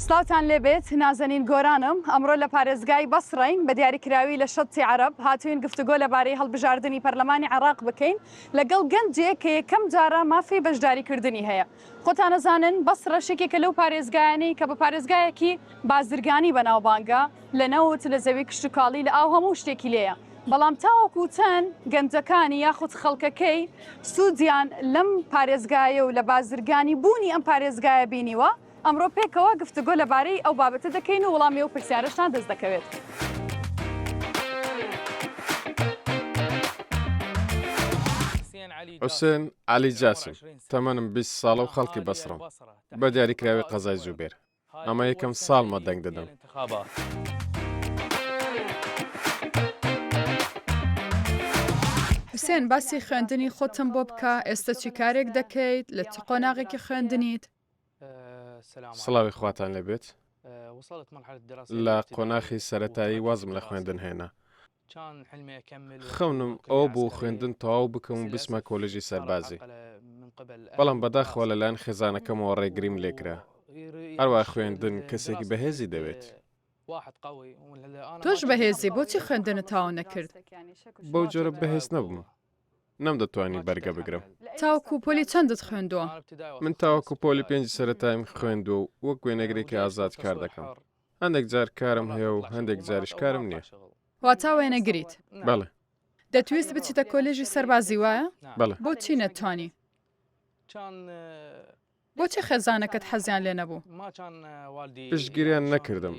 سڵاوتان لێبێت نازەنین گۆرانم ئەمڕۆ لە پارێزگای بەسڕەین بە دیاریکراوی لە شەتی عەرەب هاتوین گفتوگۆ لەبارەی هەڵبژاردنی پەرلەمانی عێراق بکەین لەگەڵ گەنجێک کە یەکەم جارە مافی بەشداریکردنی هەیە خۆتان ئەزانن بەسڕەش یەکێکە لەو پارێزگایانەی کە بە پارێزگایەکی بازرگانی بەناوبانگە لە نەوت لە زەوی کشتوکاڵی لە ئاو هەموو شتێکی لێیە بەڵام تاوەکو چەند گەنجەکانی یاخود خەڵکەکەی سوودیان لەم پارێزگایە و لە بازرگانی بوونی ئەم پارێزگایە بینیوە ئەمڕۆ پێکەوە گفتوگۆ لەبارەی ئەو بابەتە دەکەین و وەڵامی ئەو پرسیارەشتان دەست دەکەوێت. حوسێن عەلی جاسم، تەمەنم 20 ساڵە و خەڵکی بەسڕەم، بە دیاریکراوی قەزای زوبێر. ئەمە یەکەم ساڵمە دەنگ دەدەم. حوسێن باسی خوێندنی خۆتم بۆ بکە، ئێستە چی کارێک دەکەیت، لە چ قۆناغێکی خوێندنیت؟ سڵاوی خواتان لێبێت لە قۆناخی سەرەتایی وازم لە خوێندن هێنا خەونم ئەوە بوو خوێندن تەواو بکەم و بچمە کۆلێژی سەربازی بەڵام بەداخەوە لەلایەن خێزانەکەمەوە ڕێگریم لێکرا هەروە خوێندن کەسێکی بەهێزی دەوێت. تۆش بەهێزی بۆچی خوێندنت تەواو نەکرد؟ بەو جۆرە بەهێز نەبووم. نەمدەتوانی بەرگە بگرم. تاوەکو پۆلی چەندت خوێندووە؟ من تاوەکو پۆلی پێنجی سەرەتاییم خوێندووە و وەک وێنەگرێکی ئازاد کار دەکەم. هەندێک جار کارم هەیە و هەندێک جاریش کارم نییە. واتا وێنەگریت؟ بەڵێ. دەتویست بچیتە کۆلێژی سەربازی وایە؟ بەڵێ. بۆچی نەتتوانی؟ بۆچی خێزانەکەت حەزیان لێ نەبوو؟ پشتگیریان نەکردم.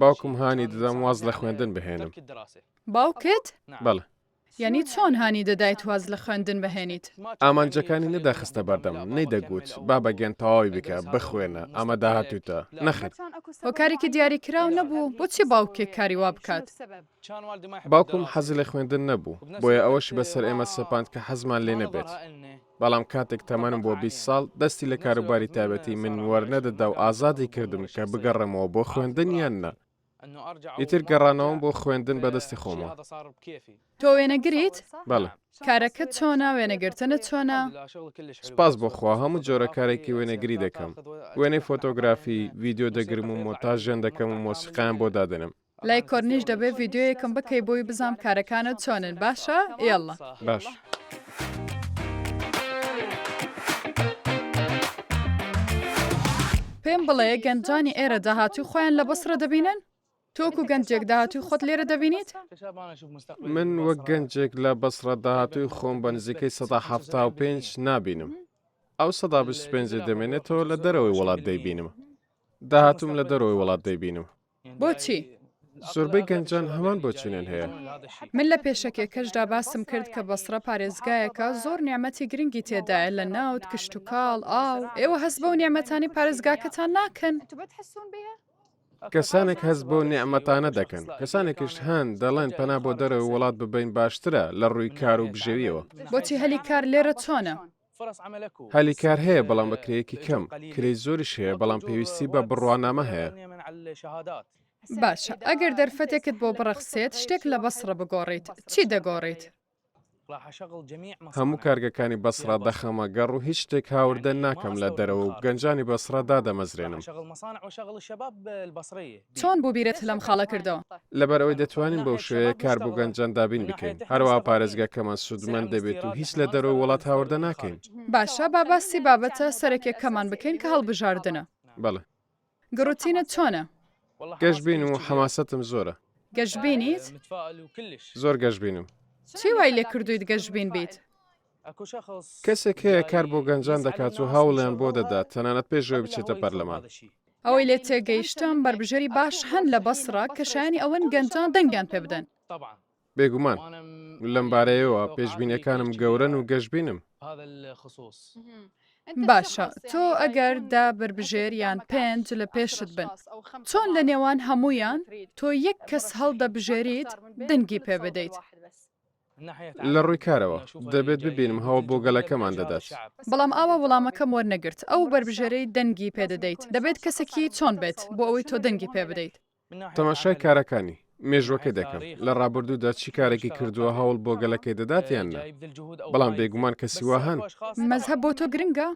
باوکم هانی دەدام واز لە خوێندن بهێنم. باوکت؟ بەڵێ. یانی چۆن هانی دەدایت واز لە خوێندن بهێنیت؟ ئامانجەکانی نەدەخستە بەردەم، نەیدەگوت، بابە گیان تەواوی بکە، بخوێنە، ئەمە داهاتووتە. نەخێر. هۆکارێکی دیاریکراو نەبوو بۆچی باوکێک کاری وا بکات؟ باوکم حەزی لە خوێندن نەبوو، بۆیە ئەوەشی بەسەر ئێمە سەپاند کە حەزمان لێ نەبێت. بەڵام کاتێک تەمەنم بووە 20 ساڵ، دەستی لە کاروباری تایبەتی من وەرنەدەدا و ئازادی کردم کە بگەڕێمەوە بۆ خوێندن یان نا. ئیتر گەڕانەوەم بۆ خوێندن بە دەستی خۆمەوە. تۆ وێنەگریت؟ بەڵێ. کارەکەت چۆنە؟ وێنەگرتنت چۆنە؟ سوپاس بۆ خوا هەموو جۆرە کارێکی وێنەگری دەکەم. وێنەی فۆتۆگرافی، ڤیدیۆ دەگرم و مۆنتاژیان دەکەم و مۆسیقایان بۆ دادەنێم. لای کۆرنیش دەبێ ڤیدیۆیەکم بکەی بۆی بزام کارەکانت چۆنن باشە یەڵا. باش. پێم بڵێ گەنجانی ئێرە داهاتووی خۆیان لە بەسڕە دەبینن؟ تۆ وەکو گەنجێک داهاتووی خۆت لێرە دەبینیت؟ من وەک گەنجێک لە بەسڕە داهاتووی خۆم بە نزیکەی 75% نابینم. ئەو 25% ی دەمێنێتەوە لە دەرەوەی وڵات دەیبینم. داهاتووم لە دەرەوەی وڵات دەیبینم. بۆچی؟ زۆربەی گەنجان هەمان بۆچوونیان هەیە. من لە پێشەکیەکەشدا باسم کرد کە بەسڕە پارێزگایەکە زۆر نیعمەتی گرنگی تێدایە لە نەوت، کشتوکاڵ، ئاو، ئێوە هەست بەو نیعمەتانەی پارێزگاکەتان ناکەن؟ کەسانێک هەست بەو نیعمەتانە دەکەن، کەسانێکیش هەن دەڵێن پەنا بۆ دەرەوەی وڵات ببەین باشترە لە ڕووی کار و بژێویەوە. بۆچی هەلی کار لێرە چۆنە؟ هەلی کار هەیە بەڵام بە کرێیەکی کەم، کرێی زۆریش هەیە بەڵام پێویستی بە بڕوانامە هەیە. باشە ئەگەر دەرفەتێکت بۆ بڕەخسێت شتێک لە بەسڕە بگۆڕیت، چی دەگۆڕیت؟ هەموو کارگەکانی بەسڕە دەخەمە گەڕ و هیچ شتێک هاوردە ناکەم لە دەرەوە و گەنجانی بەسڕە دادەمەزرێنم. چۆن بوو بیرت لەم خاڵە کردەوە؟ لەبەرئەوەی دەتوانین بەو شێوەیە کار بۆ گەنجان دابین بکەین، هەروەها پارێزگاکەمان سوودمەند دەبێت و هیچ لە دەرەوەی وڵات هاوردە ناکەین. باشە با باسی بابەتە سەرەکیەکەمان بکەین کە هەڵبژاردنە. بەڵێ. گڕوتینت چۆنە؟ گەشبینم و حەماسەتم زۆرە. گەشبینیت؟ زۆر گەشبینم. چی وای لێکردوویت گەشبین بیت؟ کەسێک هەیە کار بۆ گەنجان دەکات و هەوڵیان بۆ دەدات تەنانەت پێش ئەوەی بچێتە پەرلەمان. ئەوەی لێت تێگەیشتم بەربژێری باش هەن لە بەسڕە کە شایەنی ئەوەن گەنجان دەنگیان پێ بدەن. بێگومان. لەم بارەیەوە پێشبینیەکانم گەورەن و گەشبینم. باشە تۆ ئەگەر دە بەربژێر یان پێنج لە پێشت بن چۆن لە نێوان هەموویان تۆ یەک کەس هەڵدەبژێریت دەنگی پێ بدەیت؟ لە ڕووی کارەوە، دەبێت ببینم هەوڵ بۆ گەلەکەمان دەدات. بەڵام ئاوا وەڵامەکەم وەرنەگرت، ئەو بەربژێرەی دەنگی پێ دەدەیت، دەبێت کەسێکی چۆن بێت بۆ ئەوەی تۆ دەنگی پێ بدەیت؟ تەماشای کارەکانی، مێژووەکەی دەکەم، لە ڕابردوودا چی کارێکی کردووە، هەوڵ بۆ گەلەکەی دەدات یان نا؟ بەڵام بێگومان کەسی وا هەن. مەزهەب بۆ تۆ گرنگە؟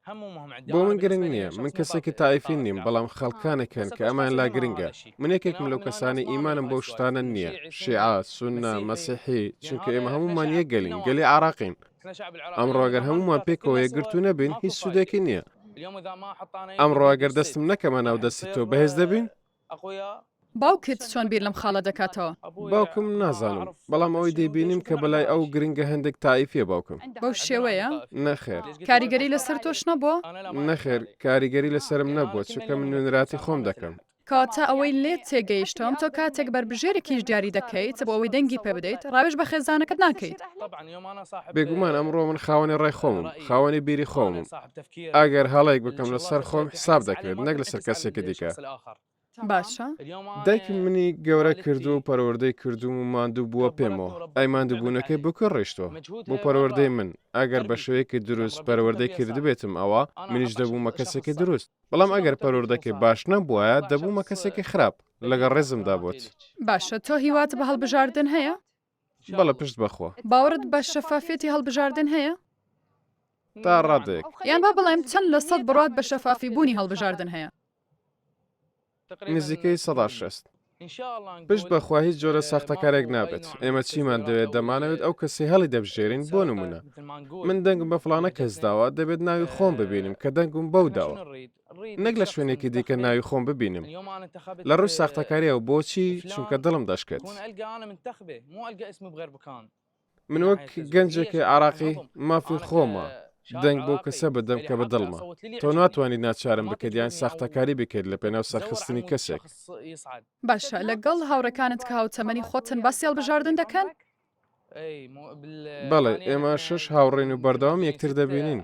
بۆ من گرنگ نییە، من کەسێکی تائیفی نیم، بەڵام خەڵکانێک هەن کە ئەمەیان لا گرنگە. من یەکێکم لەو کەسانەی ئیمانم بەو شتانە نییە، شیعە، سوننە، مەسیحی، چونکە ئێمە هەموومان یەک گەلین، گەلی عێراقین. ئەمڕۆ گەر هەموومان پێکەوە یەکگرتوو نەبین، هیچ سوودێکی نییە. ئەمڕۆ گەر دەستم نەکەمە ناو دەستی تۆ، بەهێز دەبین؟ باوکت چۆن بیر لەم خاڵە دەکاتەوە؟ باوکم نازانم، بەڵام ئەوەی دەیبینیم کە بەلای ئەو گرنگە هەندێک تائیفیە باوکم. بەو شێوەیە؟ نەخێر. کاریگەری لەسەر تۆش نەبووە؟ نەخێر، کاریگەری لەسەرم نەبووە، چونکە من نوێنەراتی خۆم دەکەم. کەواتە ئەوەی لێت تێگەیشتم تۆ کاتێک بەربژێرێکیش دیاری دەکەیت بۆ ئەوەی دەنگی پێ بدەیت ڕاوێژ بە خێزانەکەت ناکەیت. بێگومان ئەمڕۆ من خاوەنی ڕای خۆمم، خاوەنی بیری خۆمم. ئەگەر هەڵەیەک بکەم لەسەر خۆم حساب دەکرێت نەک لەسەر کەسێکی دیکە. باشە. دایکم منی گەورە کردووە و پەروەردەی کردووم و ماندوو بووە پێمەوە. ئەی ماندووبوونەکەی بۆ کوێ ڕۆیشتووە؟ بۆ پەروەردەی من. ئەگەر بە شێوەیەکی دروست پەروەردەی کردبێتم ئەوا منیش دەبوومە کەسێکی دروست. بەڵام ئەگەر پەروەردەکەی باش نەبووایە دەبوومە کەسێکی خراپ. لەگەڵ ڕێزمدا بۆت. باشە تۆ هیوات بە هەڵبژاردن هەیە؟ بەڵێ پشت بەخوا. باوەڕت بە شەفافیەتی هەڵبژاردن هەیە؟ تا ڕادەیەک. یان با بڵێم چەند لە سەد بڕوات بە شەفافی بوونی هەڵبژاردن هەیە؟ نزیکەی 60%. پشت بەخوا هیچ جۆرە ساختەکارێک نابێت. ئێمە چیمان دەوێت دەمانەوێت ئەو کەسەی هەڵی دەبژێرین بۆ نمونە من دەنگم بە فڵانە کەس داوە دەبێت ناوی خۆم ببینم کە دەنگم بەو داوە. نەک لە شوێنێکی دیکە ناوی خۆم ببینم لە ڕووی ساختەکاریەوە بۆچی چونکە دڵم دەشکێت. من وەک گەنجێکی عراقی مافی خۆمە دەنگ بۆ کەسە بدەم کە بە دڵمە تۆ ناتوانیت ناچارم بکەیت یان ساختەکاری بکەیت لە پێناو سەرخستنی کەسێک. باشە لەگەڵ هاوڕێکانت کە هاوتەمەنی خۆتن باسی هەڵبژاردن دەکەن؟ بەڵێ ئێمە شەش هاوڕێین و بەردەوام یەکتر دەبینین.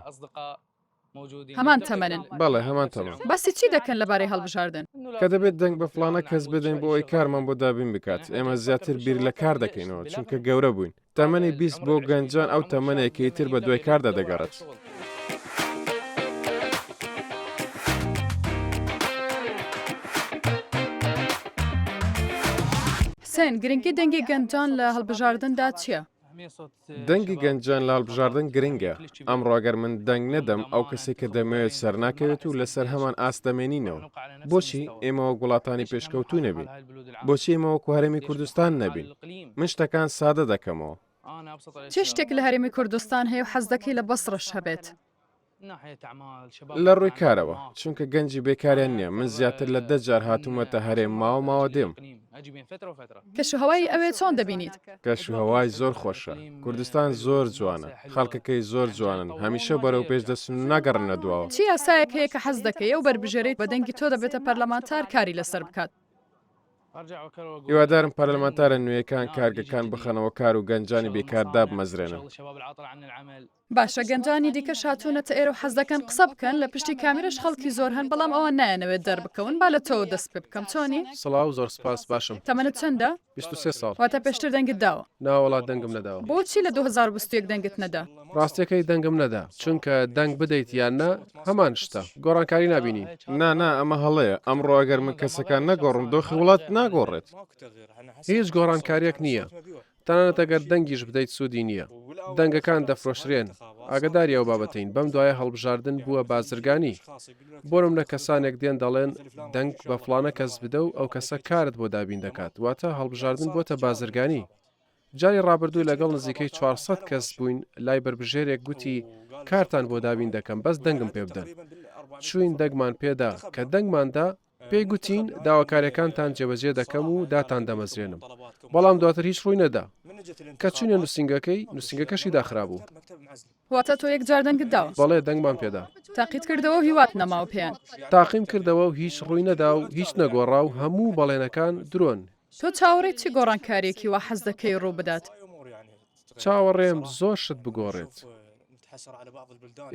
هەمان تەمەنن؟ بەڵێ هەمان تەمەن. باسی چی دەکەن لەبارەی هەڵبژاردن؟ کە دەبێت دەنگ بە فڵانە کەس بدەین بۆ ئەوەی کارمان بۆ دابین بکات، ئێمە زیاتر بیر لە کار دەکەینەوە، چونکە گەورە بووین. تەمەنی 20 بۆ گەنجان ئەو تەمەنەیە کە ئیتر بە دوای کاردا دەگەڕێت. حسێن، گرنگی دەنگی گەنجان لە هەڵبژاردندا چییە؟ دەنگی گەنجان لە هەڵبژاردن گرنگە، ئەمڕۆ ئەگەر من دەنگ نەدەم ئەو کەسەی کە دەمەوێت سەرناکەوێت و لەسەر هەمان ئاست دەمێنینەوە. بۆچی ئێمە وەک وڵاتانی پێشکەوتوو نەبین؟ بۆچی ئێمە وەکو هەرێمی کوردستان نەبین؟ من شتەکان سادە دەکەمەوە. چ شتێک لە هەرێمی کوردستان هەیە و حەز دەکەی لە بەسڕەش هەبێت؟ لە ڕووی کارەوە، چونکە گەنجی بێکاریان نییە، من زیاتر لە دە جار هاتوومەتە هەرێم ماوە ماوە دێم. کەشوهەوای ئەوێ چۆن دەبینیت؟ کەشوهەوای زۆر خۆشە، کوردستان زۆر جوانە، خەڵکەکەی زۆر جوانن، هەمیشە بەرەو پێش دەچن و ناگەڕێنە دواوە. چ یاسایەک هەیە کە حەز دەکەی ئەو بەربژێرەی بە دەنگی تۆ دەبێتە پەرلەمانتار کاری لەسەر بکات؟ هیوادارم پەرلەمانتارە نوێیەکان کارگەکان بخەنەوە کار و گەنجانی بێکار دابمەزرێنن. باشە گەنجانی دیکەش هاتوونەتە ئێرە و حەز دەکەن قسە بکەن، لە پشتی کامیرەش خەڵکی زۆر هەن، بەڵام ئەوان نایانەوێت دەربکەون، با لە تۆوە دەست پێ بکەم، چۆنی؟ سڵاو زۆر سپاس باشم. تەمەنت چەندە؟ 23 ساڵ. واتە پێشتر دەنگت داوە؟ ناوەڵا دەنگم نەداوە. بۆچی لە 2021 دەنگت نەدا؟ ڕاستیەکەی دەنگم نەدا، چونکە دەنگ بدەیت یان نا هەمان شتە، گۆڕانکاری نابینین. نا نا ئەمە هەڵەیە، ئەمڕۆ ئەگەر من کەسەکان نەگۆڕم دۆخی وڵات ناگۆڕێت. هیچ گۆڕانکاریەک نییە، تەنانەت ئەگەر دەنگیش بدەیت سوودی نییە. دەنگەکان دەفرۆشرێن. ئاگەداری ئەو بابەتەین. بەم دوایە هەڵبژاردن بووە بازرگانی. بۆ نمونە کەسانێک دێن دەڵێن دەنگ بە فڵانە کەس بدە و ئەو کەسە کارت بۆ دابین دەکات. واتە هەڵبژاردن بۆتە بازرگانی. جاری ڕابردوو لەگەڵ نزیکەی 400 کەس بووین لای بەربژێرێک گوتی کارتان بۆ دابین دەکەم بەس دەنگم پێ بدەن. چووین دەنگمان پێدا. کە دەنگمان دا، پێی گوتین داواکاریەکانتان جێبەجێ دەکەم و داتان دەمەزرێنم، بەڵام دواتر هیچ ڕووی نەدا. کە چووینە نووسینگەکەی، نووسینگەکەشی داخرابوو. واتە تۆ یەک جار دەنگت داوە؟ بەڵێ دەنگمان پێدا. تاقیت کردەوە و هیوات نەماوە پێیان؟ تاقیم کردەوە و هیچ ڕووی نەدا و هیچ نەگۆڕا و هەموو بەڵێنەکان درۆن. تۆ چاوەڕێی چ گۆڕانکارییەکی وا حەز دەکەی ڕوو بدات؟ چاوەڕێم زۆر شت بگۆڕێت.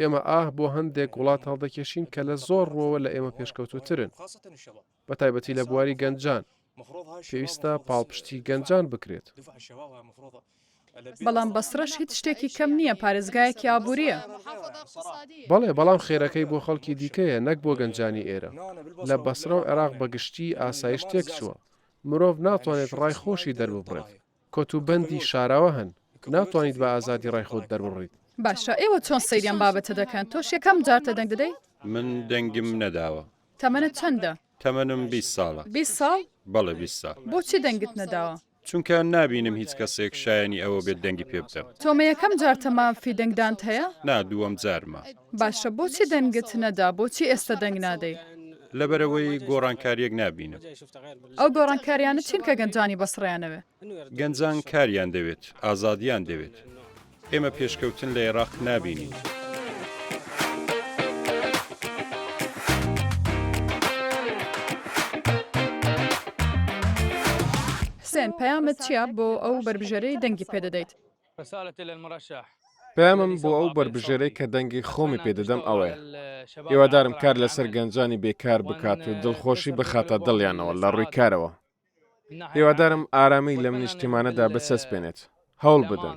ئێمە ئاه بۆ هەندێک وڵات هەڵدەکێشین کە لە زۆر ڕووەوە لە ئێمە پێشکەوتووترن، بەتایبەتی لە بواری گەنجان. پێویستە پاڵپشتی گەنجان بکرێت. بەڵام بەسڕەش هیچ شتێکی کەم نییە، پارێزگایەکی ئابوورییە. بەڵێ، بەڵام خێرەکەی بۆ خەڵکی دیکەیە نەک بۆ گەنجانی ئێرە. لە بەسڕە و عێراق بە گشتی ئاسایش تێکچووە. مرۆڤ ناتوانێت ڕای خۆشی دەرببڕێت. کۆتوبەندی شاراوە هەن، ناتوانیت بە ئازادی ڕای خۆت دەرببڕیت. باشە ئێوە چۆن سەیری ئەم بابەتە دەکەن؟ تۆش یەکەم جارتە دەنگ دەدەی؟ من دەنگم نەداوە. تەمەنت چەندە؟ تەمەنم 20 ساڵە. 20 ساڵ؟ بەڵێ 20 ساڵ. بۆچی دەنگت نەداوە؟ چونکە نابینم هیچ کەسێک شایەنی ئەوە بێت دەنگی پێ بدەم. تۆمە یەکەم جارتە مافی دەنگدانت هەیە؟ نا دووەم جارمە. باشە بۆچی دەنگت نەدا بۆچی ئێستا دەنگ نادەی؟ لەبەرئەوەی گۆڕانکاریەک نابینم. ئەو گۆڕانکاریانە چین کە گەنجانی بەسڕەیان ئەوێ؟ گەنجان کاریان دەوێت، ئازادیان دەوێت. ئێمە پێشکەوتن لە ئێراق نابینین. حسێن، پەیامت چییە بۆ ئەو بەربژێرەی دەنگی پێدەدەیت؟ پەیامم بۆ ئەو بەربژێرەی کە دەنگی خۆمی پێدەدەم ئەوەیە، هیوادارم کار لەسەر گەنجانی بێکار بکات و دڵخۆشی بخاتە دڵیانەوە لە ڕووی کارەوە. هیوادارم ئارامی لەم نیشتیمانەدا بچەسپێنێت. هەوڵ بدەن،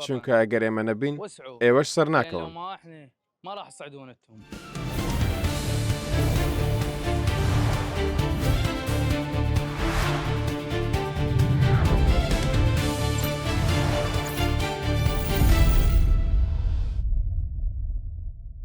چونکە ئەگەر ئێمە نەبین، ئێوەش سەرناکەون.